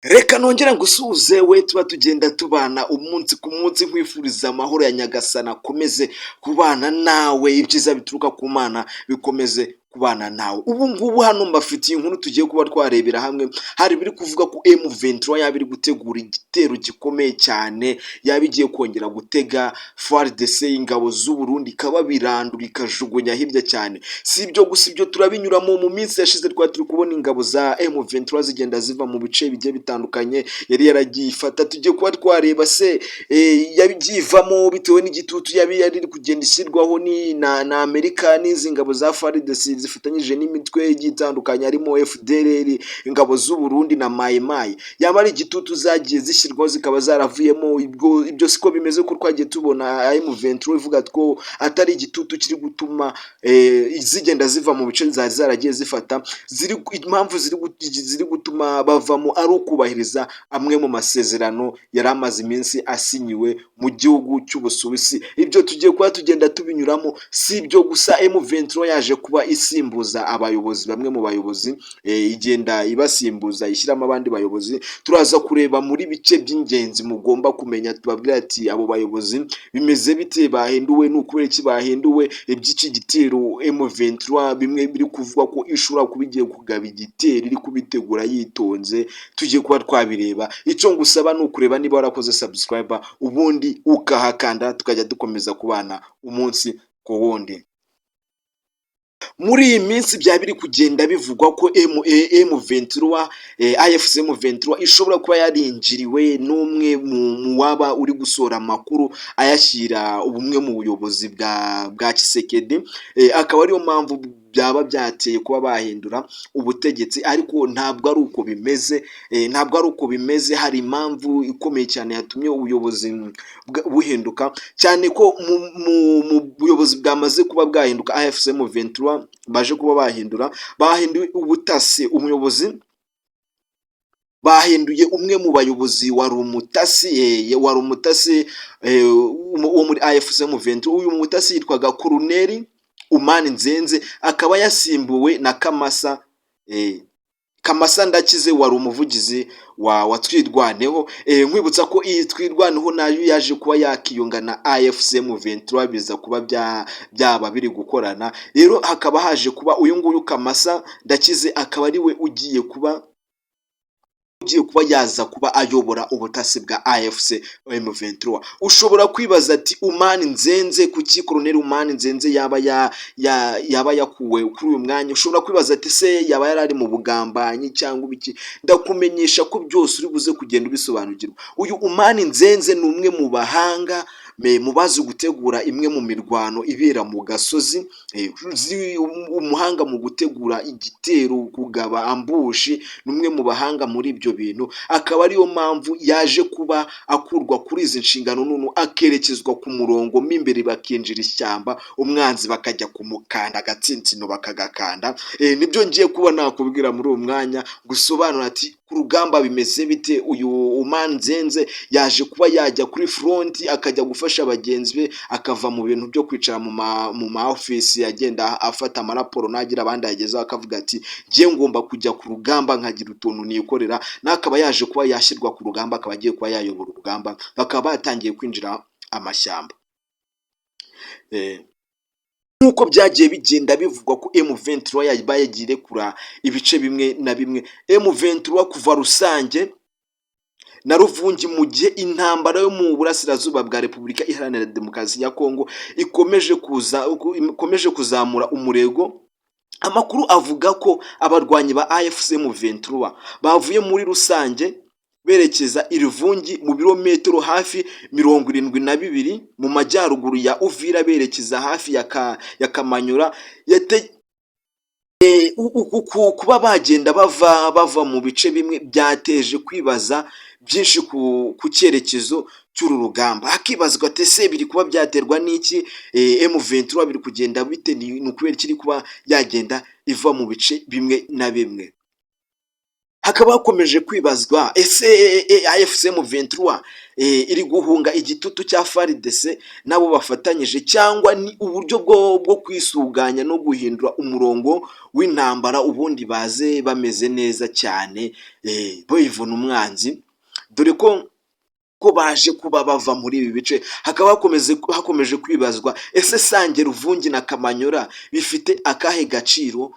Reka nongere ngusuhuze we tuba tugenda tubana umunsi ku munsi, nkwifuriza amahoro ya Nyagasana akomeze kubana nawe, ibyiza bituruka ku Mana bikomeze kubana nawe. Ubu ngubu hano mbafitiye inkuru tugiye kuba twarebera hamwe. Hari biri kuvuga ko M23 yaba iri gutegura igitero gikomeye cyane, yaba igiye kongera gutega FARDC, ingabo z'u Burundi, ikababirandura, ikajugunya hirya cyane. Si ibyo gusa, ibyo turabinyuramo. Mu minsi yashize twari turi kubona ingabo za M23 zigenda ziva mu bice bigiye bitandukanye yari yaragiye ifata. Tugiye kuba twareba se yagiye ivamo bitewe n'igitutu yari iri kugenda ishyirwaho ni na Amerika n'izi ngabo za FARDC zifatanyije n'imitwe igiye itandukanye harimo FDLR, ingabo z'u Burundi na Mayi Mayi. Yaba ari igitutu zagiye zishyirwaho zikaba zaravuyemo? Ibyo siko bimeze, ko twagiye tubona M23 ivuga ko atari igitutu kiri gutuma zigenda ziva mu bice zari zaragiye zifata. Ziri impamvu ziri gutuma bavamo ari ukubahiriza amwe mu masezerano yari amaze iminsi asinyiwe mu gihugu cy'Ubusuwisi. Ibyo tugiye kuba tugenda tubinyuramo. Si ibyo gusa, M23 yaje kuba isimbuza abayobozi, bamwe mu bayobozi igenda ibasimbuza, ishyiramo abandi bayobozi. Turaza kureba muri bice by'ingenzi mugomba kumenya, tubabwira ati abo bayobozi bimeze bite, bahinduwe ni ukubera iki bahinduwe, iby'iki gitero M23 bimwe biri kuvuga ko ishobora kuba igiye kugaba igitero, iri kubitegura yitonze. Tugiye kuba twabireba. Icyo ngusaba ni ukureba niba warakoze subscribe, ubundi ukahakanda, tukajya dukomeza kubana umunsi ku wundi. Muri iyi minsi byaba biri kugenda bivugwa ko M23, AFC M23 ishobora kuba yarinjiriwe n'umwe mu waba uri gusohora amakuru ayashyira ubumwe mu buyobozi bwa Tshisekedi, akaba ariyo mpamvu byaba byateye kuba bahindura ubutegetsi. Ariko ntabwo ari uko bimeze, ntabwo ari uko bimeze. Hari impamvu ikomeye cyane yatumye ubuyobozi buhinduka, cyane ko mu buyobozi bwamaze kuba bwahinduka, AFC M23 baje kuba bahindura, bahinduye ubutasi, umuyobozi bahinduye umwe mu bayobozi wari umutasi wo muri AFC M23. Uyu mutasi yitwaga Colonel Umani Nzenze, akaba yasimbuwe na Kamasa Ndakize wari umuvugizi wa Twirwaneho. Nkwibutsa ko iyi Twirwaneho nayo yaje kuba yakiyunga na AFC M23, biza kuba byaba biri gukorana. Rero hakaba haje kuba uyu nguyu Kamasa Ndakize akaba ari we ugiye kuba yaza kuba ayobora ubutasi bwa AFC M23. Ushobora kwibaza ati Umani Nzenze, kuki Colonel Umani Nzenze yaba yakuwe kuri uyu mwanya? Ushobora kwibaza ati se yaba yari ari mu bugambanyi cyangwa ibiki? Ndakumenyesha ko byose uri buze kugenda ubisobanukirwa. Uyu Umani Nzenze ni umwe mu bahanga mu bazi gutegura imwe mu mirwano ibera mu gasozi, umuhanga mu gutegura igitero, kugaba ambush, ni umwe mu bahanga muri ibyo bintu, akaba ariyo mpamvu yaje kuba akurwa kuri izi nshingano none akerekezwa ku murongo mo imbere, bakinjira ishyamba, umwanzi bakajya kumukanda agatsinsino bakagakanda. Nibyo ngiye kuba nakubwira muri uwo mwanya, gusobanura ati ku rugamba bimeze bite. Uyu Umanzenze yaje kuba yajya kuri front, akajya gufasha bagenzi be, akava mu bintu byo kwicara mu ma office agenda afata amaraporo nagira abandi yagezeho, akavuga ati ngiye ngomba kujya ku rugamba nkagira utuntu nikorera. N'akaba yaje kuba yashyirwa ku rugamba, akaba agiye kuba yayobora urugamba, bakaba batangiye kwinjira amashyamba. Nk'uko byagiye bigenda bivugwa ko M23 yaba yagiye irekura ibice bimwe na bimwe, M23 kuva Rusange na Ruvungi, mu gihe intambara yo mu burasirazuba bwa Repubulika Iharanira Demokarasi ya Kongo ikomeje kuzamura umurego. Amakuru avuga ko abarwanyi ba AFC M23 bavuye muri Rusange berekeza i Ruvungi, mu birometero hafi 72 mu majyaruguru ya Uvira, berekeza hafi ya Kamanyura. Kuba bagenda bava mu bice bimwe byateje kwibaza byinshi ku cyerekezo cy'uru rugamba. Hakibazwa ati ese biri kuba byaterwa n'iki? M23 biri kugenda bite? Ni ukubera ikiri kuba yagenda iva mu bice bimwe na bimwe? Hakaba hakomeje kwibazwa: ese AFC M23 iri guhunga igitutu cya FARDC nabo bafatanyije, cyangwa ni uburyo bwo kwisuganya no guhindura umurongo w'intambara, ubundi baze bameze neza cyane bivuna umwanzi, dore ko baje kuba bava muri ibi bice? Hakaba hakomeje kwibazwa: ese Sange, Ruvungi na Kamanyora bifite akahe gaciro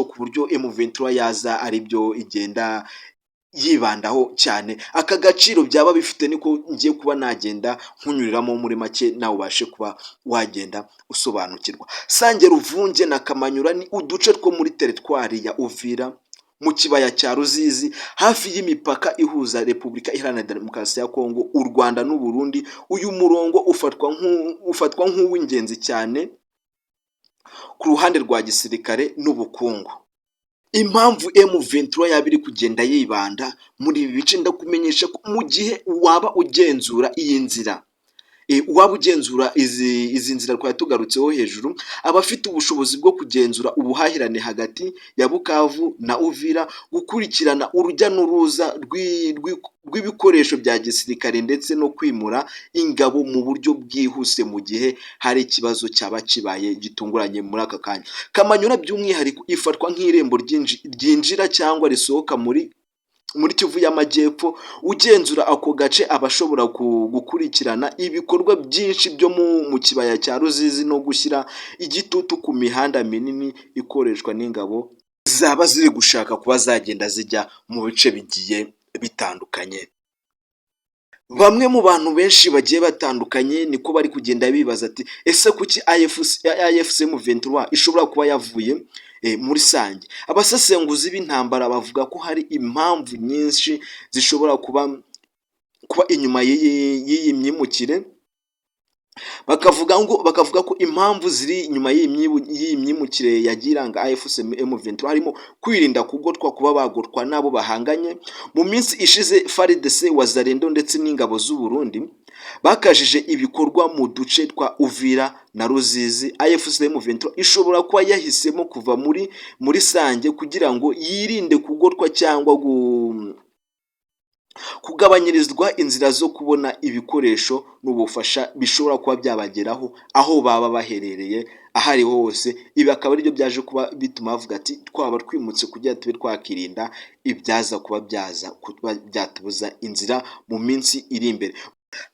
ku buryo M23 yaza ari byo igenda yibandaho cyane? Aka gaciro byaba bifite niko ngiye kuba nagenda nkunyuriramo muri make, nawe ubashe kuba wagenda usobanukirwa. Sange, Ruvunge na Kamanyura ni uduce two muri teritwari ya Uvira, mu kibaya cya Ruzizi, hafi y'imipaka ihuza Repubulika Iharanira Demokarasi ya Kongo, u Rwanda n'u Burundi. Uyu murongo ufatwa nk'uw'ingenzi cyane ku ruhande rwa gisirikare n'ubukungu. Impamvu M23 yaba iri kugenda yibanda muri ibi bice, ndakumenyesha ko mu gihe waba ugenzura iyi nzira, waba ugenzura izi nzira twari tugarutseho hejuru, aba afite ubushobozi bwo kugenzura ubuhahirane hagati ya Bukavu na Uvira, gukurikirana urujya n'uruza rw'ibikoresho bya gisirikare, ndetse no kwimura ingabo mu buryo bwihuse mu gihe hari ikibazo cyaba kibaye gitunguranye muri aka kanya. Kamanyura by'umwihariko ifatwa nk'irembo ryinjira cyangwa risohoka muri Kivu y'Amajyepfo. Ugenzura ako gace aba ashobora gukurikirana ibikorwa byinshi byo mu kibaya cya Ruzizi no gushyira igitutu ku mihanda minini ikoreshwa n'ingabo zaba ziri gushaka kuba zagenda zijya mu bice bigiye bitandukanye. Bamwe mu bantu benshi bagiye batandukanye niko bari kugenda bibaza ati: ese kuki AFC M23 ishobora kuba yavuye muri Sange? Abasesenguzi b'intambara bavuga ko hari impamvu nyinshi zishobora kuba inyuma y'iyi myimukire. Bakavuga ko impamvu ziri inyuma y'iyi myimukire yagiye iranga AFC M23 harimo kwirinda kugotwa, kuba bagotwa n'abo bahanganye. Mu minsi ishize, FARDC, Wazalendo ndetse n'ingabo z'u Burundi bakajije ibikorwa mu duce twa Uvira na Ruzizi. AFC M23 ishobora kuba yahisemo kuva muri Sange kugira ngo yirinde kugotwa cyangwa kugabanyirizwa inzira zo kubona ibikoresho n'ubufasha bishobora kuba byabageraho aho baba baherereye aho ariho hose. Ibi akaba aribyo byaje kuba bituma bavuga ati: twaba twimutse kugira tube twakirinda ibyaza kuba byaza kuba byatubuza inzira mu minsi iri imbere.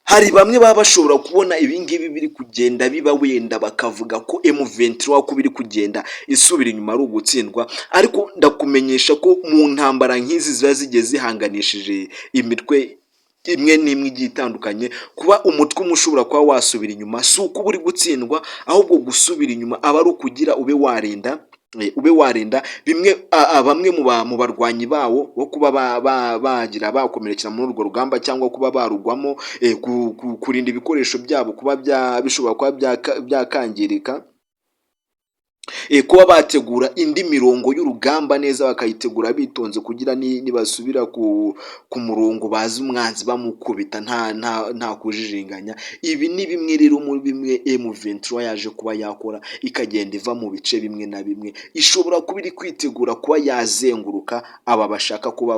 Hari bamwe baba bashobora kubona ibingibi biri kugenda biba, wenda bakavuga ko M23 ko biri kugenda isubira inyuma ari ugutsindwa, ariko ndakumenyesha ko mu ntambara nk'izi ziba zigiye zihanganishije imitwe imwe n'imwe igiye itandukanye, kuba umutwe umwe ushobora kuba wasubira inyuma si uko uba uri gutsindwa, ahubwo gusubira inyuma aba ari ukugira ube warinda bimwe bamwe mu barwanyi bawo bo kuba bagira bakomerekera muri urwo rugamba cyangwa kuba barugwamo, kurinda ibikoresho byabo kuba bishobora kuba byakangirika, kuba bategura indi mirongo y'urugamba neza, bakayitegura bitonze, kugira nibasubira ku murongo bazi umwanzi bamukubita nta kujijinganya. Ibi ni bimwe rero muri bimwe M23 yaje kuba yakora, ikagenda iva mu bice bimwe na bimwe. Ishobora kuba iri kwitegura kuba yazenguruka aba bashaka kuba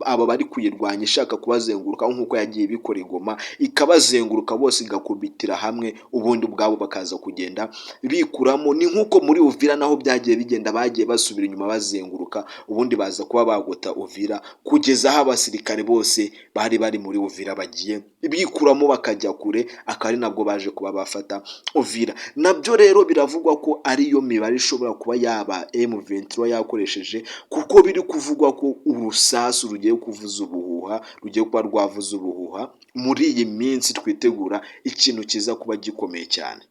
aba bari kuyirwanya, ishaka kubazenguruka nk'uko yagiye ibikora i Goma, ikabazenguruka bose, igakubitira hamwe, ubundi ubwabo bakaza kugenda bikuramo. Ni nk'uko muri Uvira naho byagiye bigenda, bagiye basubira inyuma bazenguruka, ubundi baza kuba bagota Uvira, kugeza aho abasirikare bose bari bari muri Uvira bagiye bikuramo bakajya kure, akaba ari nabwo baje kuba bafata Uvira. Nabyo rero biravugwa ko ariyo mibare ishobora kuba yaba M23 yakoresheje, kuko biri kuvugwa ko urusasu rugiye kuvuza ubuhuha, rugiye kuba rwavuza ubuhuha muri iyi minsi twitegura ikintu kiza kuba gikomeye cyane.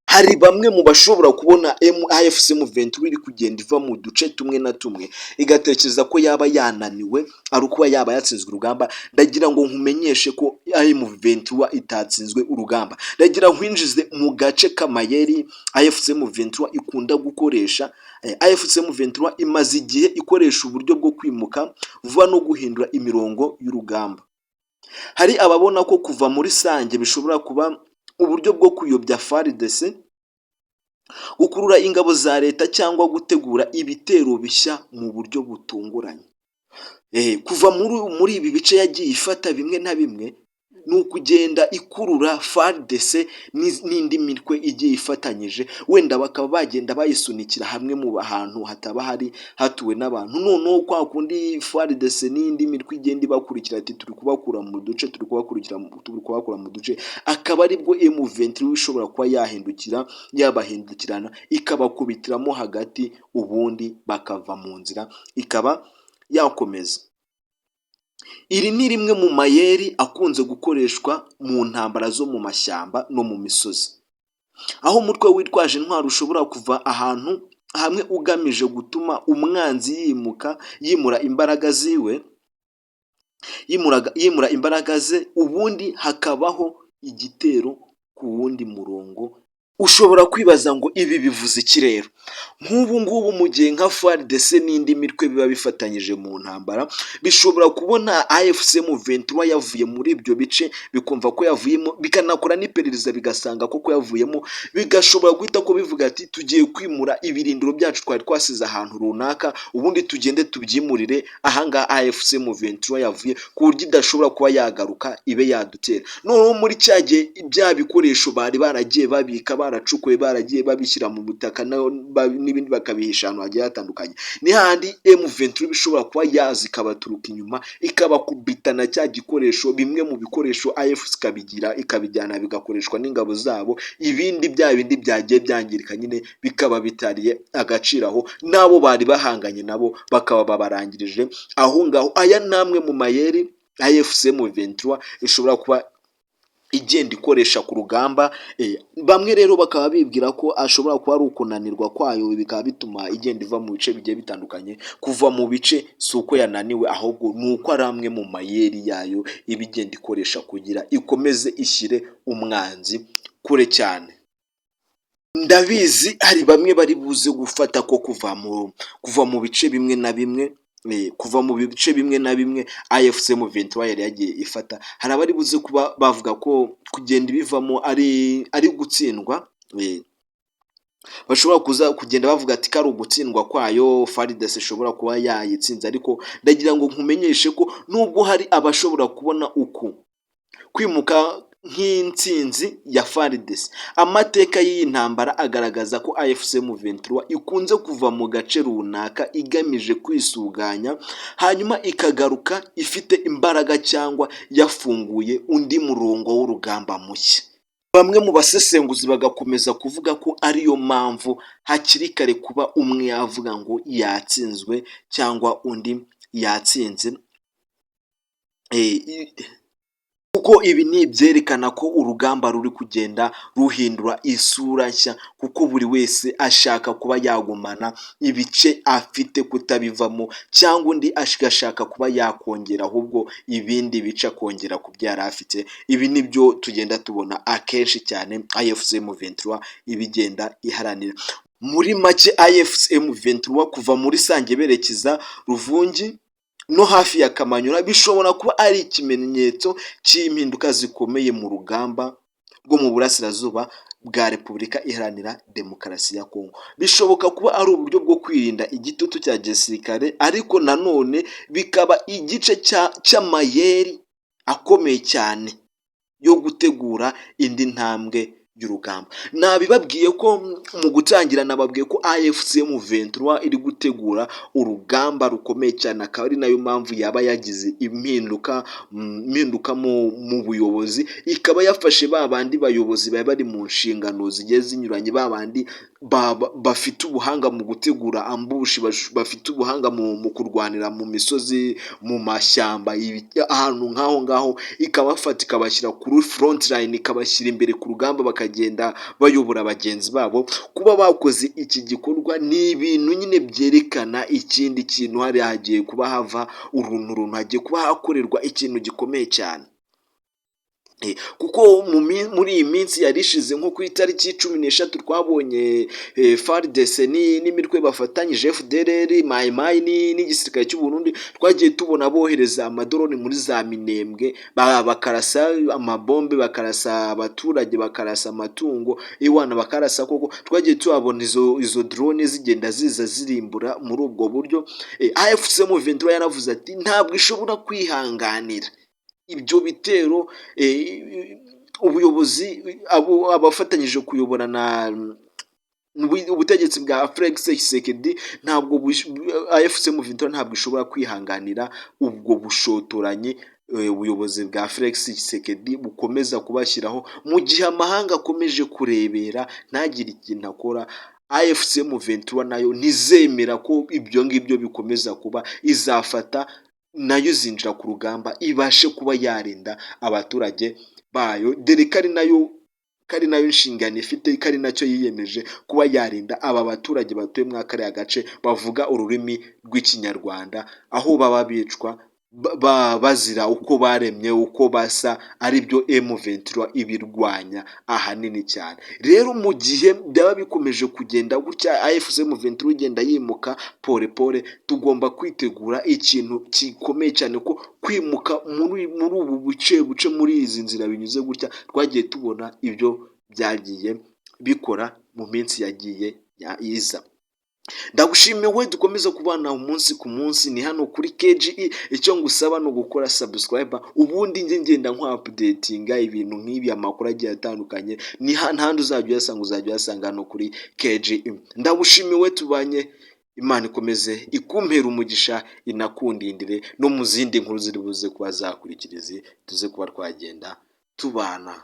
Hari bamwe mu bashobora kubona AFC M23 iri kugenda iva mu duce tumwe na tumwe, igatekereza ko yaba yananiwe, ari ukuba yaba yatsinzwe urugamba. Ndagira ngo nkumenyeshe ko M23 itatsinzwe urugamba. Ndagira nkwinjize mu gace k'amayeri AFC M23 ikunda gukoresha. AFC M23 imaze igihe ikoresha uburyo bwo kwimuka vuba no guhindura imirongo y'urugamba. Hari ababona ko kuva muri Sange bishobora kuba uburyo bwo kuyobya FARDC. Gukurura ingabo za leta cyangwa gutegura ibitero bishya mu buryo butunguranye. Kuva muri ibi bice yagiye ifata bimwe na bimwe, ni ukugenda ikurura FARDC n'indi mitwe igiye ifatanyije, wenda bakaba bagenda bayisunikira hamwe mu hantu hataba hari hatuwe n'abantu. Noneho kwa kundi FARDC n'indi mitwe igenda ibakurikira, ati turi kubakura mu duce, turi kubakurikira, turi kubakura mu duce, akaba aribwo M23 ishobora kuba yahindukira, yabahindukirana, ikabakubitiramo hagati, ubundi bakava mu nzira, ikaba yakomeza. Iri ni rimwe mu mayeri akunze gukoreshwa mu ntambara zo mu mashyamba no mu misozi, aho umutwe witwaje intwaro ushobora kuva ahantu hamwe ugamije gutuma umwanzi yimuka, yimura imbaraga ziwe, yimura imbaraga ze, ubundi hakabaho igitero ku wundi murongo. Ushobora kwibaza ngo ibi bivuze iki rero? Nk'ubu ngubu mu gihe nka FARDC n'indi mitwe biba bifatanyije mu ntambara, bishobora kubona AFC M23 yavuye muri ibyo bice, bikumva ko yavuyemo, bikanakora n'iperereza bigasanga koko yavuyemo, bigashobora guhita ko bivuga ati tugiye kwimura ibirindiro byacu twari twasize ahantu runaka, ubundi tugende tubyimurire ahangaha AFC M23 yavuye, ku buryo idashobora kuba yagaruka ibe yadutera. Noneho muri cya gihe bya bikoresho bari baragiye babika, baracukuye, baragiye babishyira mu butaka n'ibindi bakabihisha ahantu hagiye hatandukanye, ni hahandi M23 ishobora kuba yaza ikabaturuka inyuma, ikabakubitana cya gikoresho, bimwe mu bikoresho AFC ikabigira, ikabijyana bigakoreshwa n'ingabo zabo, ibindi bya bindi byagiye byangirika nyine bikaba bitariye agaciro aho, n'abo bari bahanganye nabo bakaba babarangirije aho ngaho. Aya ni amwe mu mayeri AFC M23 ishobora kuba igenda ikoresha ku rugamba. Bamwe rero bakaba bibwira ko ashobora kuba ari ukunanirwa kwayo, bikaba bituma igenda iva mu bice bigiye bitandukanye. Kuva mu bice si uko yananiwe, ahubwo ni uko ari amwe mu mayeri yayo iba igenda ikoresha kugira ikomeze ishyire umwanzi kure cyane. Ndabizi hari bamwe bari buze gufata ko kuva mu bice bimwe na bimwe, kuva mu bice bimwe na bimwe AFC M23 yari yagiye ifata, hari abari buze kuba bavuga ko kugenda ibivamo ari gutsindwa. Bashobora kuza kugenda bavuga ati ko ari ugutsindwa kwayo, FARDC ishobora kuba yayitsinze. Ariko ndagira ngo nkumenyeshe ko nubwo hari abashobora kubona uku kwimuka nk'intsinzi ya FARDC, amateka y'iyi ntambara agaragaza ko AFC M23 ikunze kuva mu gace runaka igamije kwisuganya, hanyuma ikagaruka ifite imbaraga cyangwa yafunguye undi murongo w'urugamba mushya. Bamwe mu basesenguzi bagakomeza kuvuga ko ariyo mpamvu hakiri kare kuba umwe yavuga ngo yatsinzwe cyangwa undi yatsinze, kuko ibi ni ibyerekana ko urugamba ruri kugenda ruhindura isura nshya, kuko buri wese ashaka kuba yagumana ibice afite kutabivamo, cyangwa undi agashaka kuba yakongera ahubwo ibindi bice, akongera ku byo yari afite. Ibi ni byo tugenda tubona akenshi cyane AFC M23 iba igenda iharanira. Muri make, AFC M23 kuva muri Sange berekeza Ruvungi no hafi ya Kamanyura bishobora kuba ari ikimenyetso cy'impinduka zikomeye mu rugamba rwo mu burasirazuba bwa Repubulika Iharanira Demokarasi ya Kongo. Bishoboka kuba ari uburyo bwo kwirinda igitutu cya gisirikare, ariko nanone bikaba igice cy'amayeri akomeye cyane yo gutegura indi ntambwe y'urugamba. Nabibabwiye ko mu gutangira, nababwiye ko AFC M23 iri gutegura urugamba rukomeye cyane, akaba ari nayo mpamvu yaba yagize impinduka mu buyobozi, ikaba yafashe ba bandi bayobozi bari bari mu nshingano zigiye zinyuranye, ba bandi bafite ubuhanga mu gutegura ambush, bafite ubuhanga mu kurwanira mu misozi, mu mashyamba, ahantu nk'aho ngaho, ikabafata ikabashyira kuri front line, ikabashyira imbere ku rugamba, bakagenda bayobora bagenzi babo. Kuba bakoze iki gikorwa ni ibintu nyine byerekana ikindi kintu, hariya hagiye kuba hava uruntu runtu, hagiye kuba hakorerwa ikintu gikomeye cyane. Kuko muri iyi minsi yari ishize, nko ku itariki 13, twabonye FARDC n'imitwe bafatanyije, FDLR, Mayi Mayi n'igisirikare cy'u Burundi, twagiye tubona bohereza amadrone muri za Minembwe, bakarasa amabombe, bakarasa abaturage, bakarasa amatungo, iwana bakarasa koko. Twagiye tuhabona izo drone zigenda ziza zirimbura muri ubwo buryo. AFC M23 yaravuze ati ntabwo ishobora kwihanganira ibyo bitero. Ubuyobozi, abo abafatanyije kuyobora na ubutegetsi bwa Felix Tshisekedi, ntabwo AFC M23 ntabwo ishobora kwihanganira ubwo bushotoranyi ubuyobozi bwa Felix Tshisekedi bukomeza kubashyiraho, mu gihe amahanga akomeje kurebera ntagire ikintu akora. AFC M23 nayo ntizemera ko ibyo ngibyo bikomeza kuba, izafata nayo izinjira ku rugamba, ibashe kuba yarinda abaturage bayo, dore ko ari nayo nshingano ifite, ko ari nacyo yiyemeje, kuba yarinda aba baturage batuye muri kariya gace bavuga ururimi rw'Ikinyarwanda, aho baba bicwa bazira uko baremye, uko basa, aribyo M23 ibirwanya ahanini cyane. Rero mu gihe byaba bikomeje kugenda gutya, AFC M23 igenda yimuka pole pole, tugomba kwitegura ikintu gikomeye cyane, ko kwimuka muri ubu buce buce, muri izi nzira binyuze gutya, twagiye tubona ibyo byagiye bikora mu minsi yagiye iza. Ndagushimiye we dukomeza kubana umunsi ku munsi, ni hano kuri KGE. Icyo ngusaba ni ugukora subscribe, ubundi njye ngenda nkwa-updatinga ibintu nk'ibi, amakuru agiye atandukanye. Ni ntahandi uzajya uyasanga, uzajya uyasanga hano kuri KGE. Ndagushimiye we tubanye, Imana ikomeze ikumpera umugisha, inakundindire no mu zindi nkuru ziri buze kuba zakurikira izi, tuze kuba twagenda tubana.